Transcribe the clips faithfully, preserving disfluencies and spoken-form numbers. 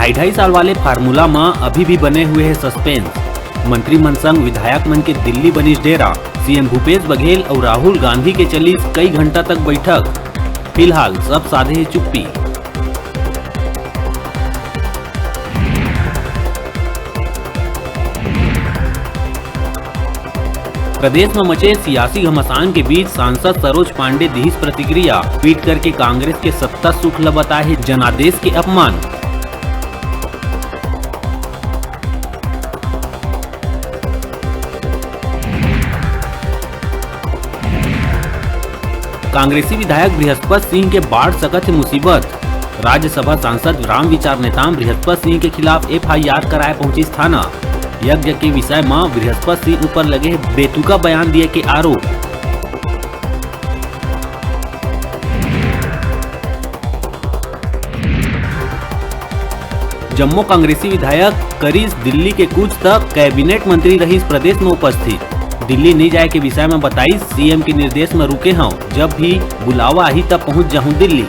ढाई ढाई साल वाले फार्मूला म अभी भी बने हुए हे सस्पेंस। मंत्री मन संग विधायक मन के दिल्ली बनिस डेरा। सीएम भूपेश बघेल अउ राहुल गांधी के चलिस कई घंटा तक बैठक। फिलहाल सब साधे हे चुप्पी। प्रदेश म मचे सियासी घमासान के बीच सांसद सरोज पांडे दिहिस प्रतिक्रिया। ट्वीट करके कांग्रेस के सत्ता सुख ल बताए हे जनादेश के अपमान। कांग्रेसी विधायक बृहस्पत सिंह के बाढ़ सकत हे मुसीबत। राज्यसभा सांसद रामविचार नेताम बृहस्पत सिंह के खिलाफ एफआईआर कराए पहुंचिस थाना। यज्ञ के विषय म बृहस्पत सिंह ऊपर लगे हे बेतुका बयान दिए के आरोप। जम्मो कांग्रेसी विधायक करिस दिल्ली के कूच, त कैबिनेट मंत्री रहिस प्रदेश म उपस्थित। दिल्ली नइ जाए के विषय म बताइस, सीएम के निर्देश म रुके हंव, जब भी बुलावा आही, त पहुंच जाहूं दिल्ली।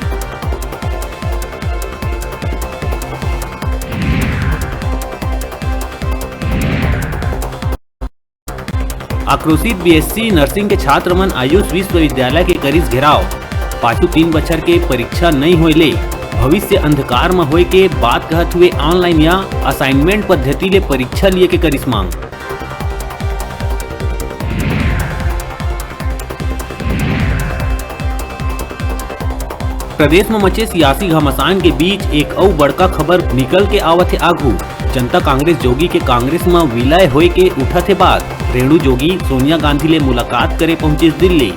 आक्रोशित बीएससी नर्सिंग के छात्र मन आयुष विश्वविद्यालय के करिस घेराव। पाछू तीन बछर के परीक्षा नइ होए ले भविष्य अंधकार म होए के बात कहत हुए ऑनलाइन या असाइनमेंट पद्धति ले परीक्षा लिए के करिस मांग। प्रदेश म मचे सियासी घमासान के बीच एक अउ बड़का खबर निकल के आवत हे आघू। जनता कांग्रेस जोगी के कांग्रेस म विलय होए के उठत हे बात। रेणु जोगी सोनिया गांधी ले मुलाकात करे पहुंचिस दिल्ली।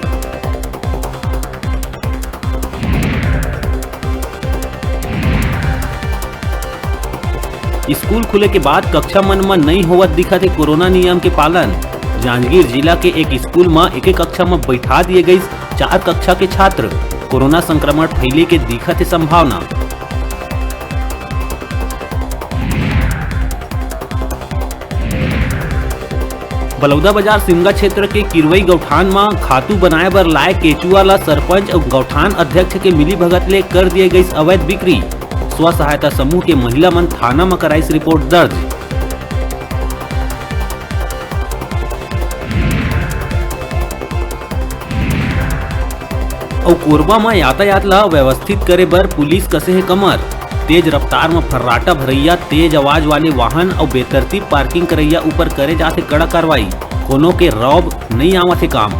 स्कूल खुले के बाद कक्षा मन म नइ होवत दिखत हे कोरोना नियम के पालन। जांजगीर जिला के एक स्कूल म एके कक्षा म बैठा दिए गइस चार कक्षा के छात्र। कोरोना संक्रमण फैले के दिखत हे संभावना। बलौदाबाजार सिमगा क्षेत्र के किरवई गौठान म खातू बनाए बर लाए केचुआ ल सरपंच अउ गौठान अध्यक्ष के मिलीभगत ले कर दिए गइस अवैध बिक्री। स्व सहायता समूह के महिला मन थाना म कराइस रिपोर्ट दर्ज। अउ कोरबा म यातायात ल व्यवस्थित करे बर पुलिस कसे हे कमर। तेज रफ्तार म फर्राटा भरइया, तेज आवाज वाले वाहन अउ बेतरतीब पार्किंग करइया ऊपर करे जाथे कड़ा कार्रवाई। कोनो के रौब नइ आवत हे काम।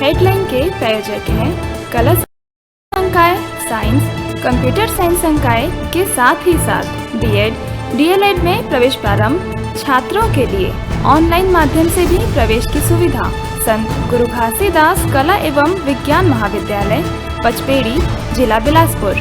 हेडलाइन के प्रायोजक हैं कला संकाय, साइंस, कंप्यूटर साइंस संकाय के साथ ही साथ बीएड, डीएलएड में प्रवेश प्रारंभ। छात्रों के लिए ऑनलाइन माध्यम से भी प्रवेश की सुविधा। संत गुरु घासीदास कला एवं विज्ञान महाविद्यालय, पचपेड़ी, जिला बिलासपुर।